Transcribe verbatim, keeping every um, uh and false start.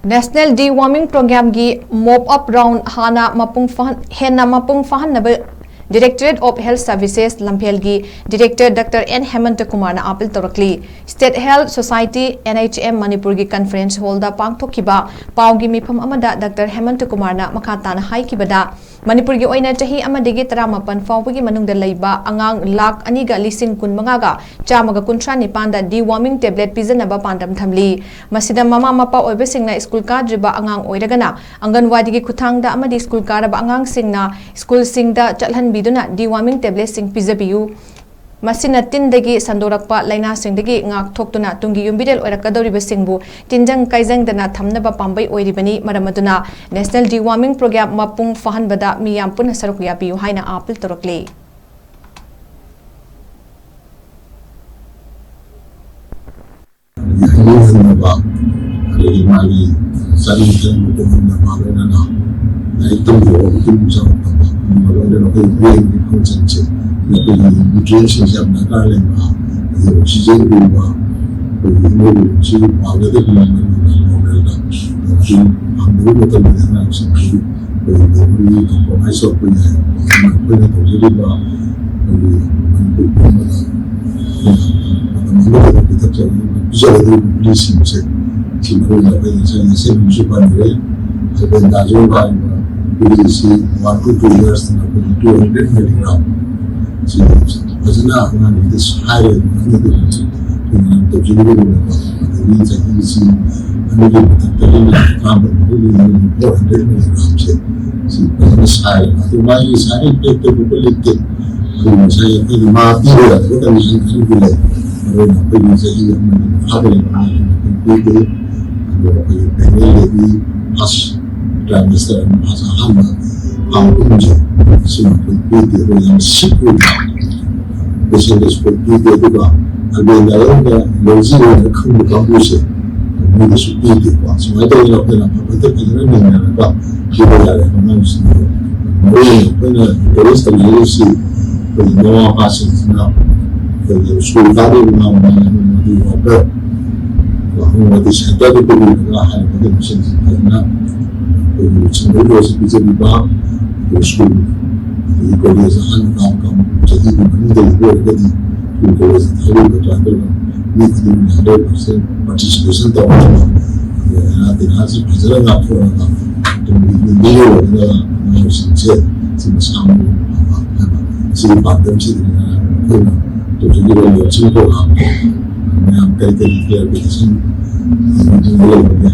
National Deworming Programmeꯒꯤ mop up round ꯍꯥꯟꯅ ꯃꯄꯨꯡ ꯐꯥꯍꯟ-, ꯍꯦꯟꯅ ꯃꯄꯨꯡ ꯐꯥꯍꯟꯅꯕ Directorate of Health Services ꯂꯝꯐꯦꯜꯒꯤ Director Doctor N Hemant ꯀꯨꯃꯥꯔꯅ ꯑꯥꯄꯤꯜ ꯇꯧꯔꯛꯂꯤ꯫ State Health Society, N H M, ꯃꯅꯤꯄꯨꯔꯒꯤ conference hallꯗ ꯄꯥꯡꯊꯣꯛꯈꯤꯕ ꯄꯥꯎꯒꯤ ꯃꯤꯐꯝ ꯑꯃꯗ Doctor ꯍꯦꯃꯟꯇ ꯀꯨꯃꯥꯔꯅ ꯃꯈꯥ ꯇꯥꯅ ꯍꯥꯏꯈꯤꯕꯗ, ꯃꯅꯤꯄꯨꯔꯒꯤ ꯑꯣꯏꯅ ꯆꯍꯤ ꯑꯃꯗꯒꯤ ꯇꯔꯥꯃꯥꯄꯟ ꯐꯥꯎꯕꯒꯤ ꯃꯅꯨꯡꯗ ꯂꯩꯕ ꯑꯉꯥꯡ ꯂꯥꯈ ꯑꯅꯤꯒ ꯂꯤꯁꯤꯡ ꯀꯨꯟꯃꯉꯥꯒ ꯆꯥꯝꯃꯒ ꯀꯨꯟꯊ꯭ꯔꯥ ꯅꯤꯄꯥꯟꯗ deworming tablet ꯄꯤꯖꯅꯕ ꯄꯥꯟꯗꯝ ꯊꯝꯂꯤ꯫ ꯃꯁꯤꯗ ꯃꯃꯥ ꯃꯄꯥ ꯑꯣꯏꯕꯁꯤꯡꯅ ꯁ꯭ꯀꯨꯜ ꯀꯥꯗ꯭ꯔꯤꯕ ꯑꯉꯥꯡ ꯑꯣꯏꯔꯒꯅ ꯑꯪꯒꯟꯋꯥꯗꯤꯒꯤ ꯈꯨꯠꯊꯥꯡꯗ ꯑꯃꯗꯤ ꯁ꯭ꯀꯨꯜ ꯀꯥꯔꯕ ꯑꯉꯥꯡꯁꯤꯡꯅ ꯁ꯭ꯀꯨꯜꯁꯤꯡꯗ ꯆꯠꯍꯟꯕꯤꯗꯨꯅ deworming tabletꯁꯤꯡ ꯄꯤꯖꯕꯤꯌꯨ꯫ ꯃꯁꯤꯅ ꯇꯤꯟꯗꯒꯤ ꯁꯟꯗꯣꯔꯛꯄ ꯂꯥꯏꯅꯥꯁꯤꯡꯗꯒꯤ ꯉꯥꯛꯊꯣꯛꯇꯨꯅ ꯇꯨꯡꯒꯤ ꯌꯨꯝꯕꯤꯔꯦꯜ ꯑꯣꯏꯔꯛꯀꯗꯧꯔꯤꯕꯁꯤꯡꯕꯨ ꯇꯤꯟꯖꯪ ꯀꯥꯏꯖꯪꯗꯅ ꯊꯝꯅꯕ ꯄꯥꯝꯕꯩ ꯑꯣꯏꯔꯤꯕꯅꯤ꯫ ꯃꯔꯝ ꯑꯗꯨꯅ National Deworming Programme ꯃꯄꯨꯡ ꯐꯥꯍꯟꯕꯗ ꯃꯤꯌꯥꯝ ꯄꯨꯟꯅ ꯁꯔꯨꯛ ꯌꯥꯕꯤꯌꯨ ꯍꯥꯏꯅ ꯑꯥꯄꯤꯜ ꯇꯧꯔꯛꯂꯤ꯫ ꯍꯩꯅꯤꯡꯍꯟꯅꯕ, ꯑꯗꯒꯤ ꯃꯥꯒꯤ ꯆꯥꯅꯤꯡ ꯊꯛꯅꯤꯡꯕ ꯄꯣꯛꯍꯟꯅꯕ, ꯂꯣꯏꯅꯅ ꯂꯥꯏꯔꯤꯛ ꯇꯝꯕ ꯃꯇꯨꯡ ꯆꯪꯉꯛꯄ, ꯑꯗꯨꯒ ꯂꯣꯏꯅꯅ ꯑꯩꯈꯣꯏꯒꯤ brainꯒꯤ functionꯁꯦ, ꯑꯩꯈꯣꯏꯒꯤ nutrientꯁꯤꯡꯁꯦ ꯌꯥꯝ ꯗꯔꯀꯥꯔ ꯂꯩꯕ, ꯑꯗꯒꯤ oxygenꯒꯨꯝꯕ, ꯑꯩꯈꯣꯏꯒꯤ hemoglobinꯁꯤ ꯋꯥꯡꯒꯗꯕꯅꯤ, normalꯗ꯫ ꯑꯗꯨ ꯐꯪꯗꯕ ꯃꯇꯝꯗꯗꯤ ꯑꯉꯥꯡꯁꯤꯡꯁꯤ ꯑꯩꯈꯣꯏꯒꯤ memory compromise ꯇꯧꯔꯛꯄ ꯌꯥꯏ꯫ ꯑꯗꯨꯅ ꯑꯩꯈꯣꯏꯅ ꯇꯧꯖꯔꯤꯕ ꯑꯩꯈꯣꯏꯒꯤ ꯃꯅꯤꯄꯨꯔ ꯄꯨꯝꯕꯗ ꯃꯇꯝ ꯑꯃꯗ ꯄꯤꯊꯛꯆꯔꯤꯕ, ꯄꯤꯖꯒꯗꯧꯔꯤꯕ ꯒꯨꯂꯤꯁꯤꯡꯁꯦ, ꯁꯤ ꯃꯔꯨ ꯑꯣꯏꯅ ꯑꯩꯈꯣꯏ ꯉꯁꯥꯏ ꯉꯁꯤ ꯑꯗꯨꯝꯁꯨ ꯄꯟꯈ꯭ꯔꯦ, albendazole ꯍꯥꯏꯔꯤꯕ ꯒꯨꯂꯤꯁꯤ one to two yearsꯇꯅ ꯑꯩꯈꯣꯏꯒꯤ two hundred milligram ꯁꯤ ꯐꯖꯅ ꯑꯉꯥꯡꯁꯤꯡꯗ ꯁꯥꯏꯔꯒ ꯑꯩꯈꯣꯏꯅ ꯇꯧꯖꯒꯗꯧꯔꯤꯕꯀꯣ꯫ ꯑꯗꯒꯤ ꯆꯍꯤꯁꯤ ꯑꯅꯤꯒꯤ ꯃꯊꯛꯇꯒꯤꯅ ꯇꯔꯥꯃꯥꯄꯟ ꯐꯥꯎꯒꯤ ꯃꯅꯨꯡꯗ four hundred milligramꯁꯦ ꯁꯤ ꯐꯖꯅ ꯁꯥꯏꯔꯒ, ꯑꯗꯨ ꯃꯥꯒꯤ side effectꯒꯨꯝꯕ ꯂꯩꯇꯦ꯫ ꯑꯗꯨ ꯉꯁꯥꯏ ꯑꯩꯈꯣꯏꯅ ꯃꯥ ꯄꯤꯕ ꯌꯥꯗꯕ condition ꯈꯔꯗꯤ ꯂꯩ꯫ ꯃꯔꯨ ꯑꯣꯏꯅ ꯑꯩꯈꯣꯏꯒꯤ ꯆꯍꯤ ꯑꯃꯒꯤ ꯃꯈꯥꯗ ꯂꯩꯕ ꯑꯉꯥꯡꯁꯤꯡꯗ ꯑꯩꯈꯣꯏ ꯄꯤꯗꯦ꯫ ꯑꯗꯣ ꯑꯩꯈꯣꯏꯒꯤ pregnant lady first trimester ꯑꯃ, first ꯑꯍꯥꯟꯕ ꯊꯥ ꯑꯍꯨꯝꯁꯦ, ꯁꯤꯃ ꯑꯩꯈꯣꯏ ꯄꯤꯗꯦ꯫ ꯑꯩꯈꯣꯏ ꯌꯥꯝ sick ꯑꯣꯏꯕ patientꯗꯁꯨ ꯑꯩꯈꯣꯏ ꯄꯤꯗꯦ꯫ ꯑꯗꯨꯒ albendazoleꯗ allergy ꯑꯣꯏꯅ ꯈꯪꯕ ꯀꯥꯡꯕꯨꯁꯦ ꯃꯣꯏꯗꯁꯨ ꯄꯤꯗꯦꯀꯣ꯫ ꯁꯨꯃꯥꯏꯅ ꯇꯧꯗꯅ ꯑꯩꯈꯣꯏꯅ ꯐꯖ ꯐꯖꯅ ꯅꯩꯅꯔꯒ ꯄꯤꯕ ꯌꯥꯔꯦ ꯑꯉꯥꯡꯁꯤꯡꯗꯣ꯫ ꯃꯔꯨ ꯑꯣꯏꯅ ꯑꯩꯈꯣꯏꯅ encourage ꯇꯧꯖꯔꯤꯁꯤ ꯑꯩꯈꯣꯏꯒꯤ ꯃꯃꯥ ꯃꯄꯥꯁꯤꯡꯁꯤꯅ ꯑꯩꯈꯣꯏꯒꯤ ꯁ꯭ꯀꯨꯜ ꯀꯥꯗꯧꯔꯤꯕ ꯑꯉꯥꯡ ꯃꯃꯥ ꯃꯄꯥ ꯑꯃꯗꯤ worker ꯑꯃꯗꯤ ꯁꯦꯟꯇꯔꯗ ꯄꯨꯕꯤꯔꯒ ꯍꯥꯏꯔꯤꯕ ꯀꯩꯅꯣꯁꯤꯡꯁꯤ ꯐꯖꯅ ꯑꯩꯈꯣꯏꯒꯤ ꯂꯨꯆꯤꯡꯕꯒꯤ ꯑꯣꯏꯔꯁꯨ ꯄꯤꯖꯕꯤꯕ, ꯑꯩꯈꯣꯏ ꯁ꯭ꯀꯨꯜ ꯑꯗꯒꯤ ꯀꯣꯂꯦꯖ ꯑꯍꯥꯟꯕ ꯀꯥꯕ ꯀꯥꯡꯕꯨ ꯆꯍꯤꯒꯤ ꯃꯅꯨꯡꯗ ꯂꯩꯕ ꯑꯣꯏꯔꯒꯗꯤ ꯁ꯭ꯀꯨꯜ ꯀꯣꯂꯦꯖꯇ ꯊꯥꯖꯤꯟꯕ ꯑꯗꯨꯃꯥꯏꯅ ꯇꯧꯗꯅ ꯃꯤ ꯈꯨꯗꯤꯡꯃꯛꯅ ꯍꯟꯗ꯭ꯔꯦꯠ ꯄꯥꯔꯁꯦꯟ ꯄꯥꯔꯇꯤꯁꯤꯄꯦꯁꯟ ꯇꯧꯔꯒ ꯑꯩꯈꯣꯏ ꯂꯩꯅꯥ ꯇꯤꯟꯅꯥꯁꯤ ꯐꯖꯅ ꯉꯥꯛꯊꯣꯛꯑꯒ ꯇꯨꯡꯒꯤ ꯃꯤꯔꯣꯜ ꯑꯣꯏꯒꯗꯕ ꯑꯉꯥꯡꯁꯤꯡꯁꯦ ꯁꯤ ꯃꯁꯥ ꯃꯎ ꯐꯕ ꯍꯥꯏꯕ ꯁꯤꯒꯤ ꯄꯥꯟꯗꯝꯁꯤꯗꯅ ꯑꯩꯈꯣꯏꯅ ꯇꯧꯖꯔꯤꯕ ꯂꯣꯟꯁꯤꯡ ꯄ꯭ꯔꯣꯒ꯭ꯔꯥꯝ ꯃꯌꯥꯝ ꯀꯔꯤ ꯀꯔꯤ ꯀ꯭ꯂꯥꯔꯤꯐꯤꯀꯦꯁꯟ ꯂꯩꯕꯒꯦ꯫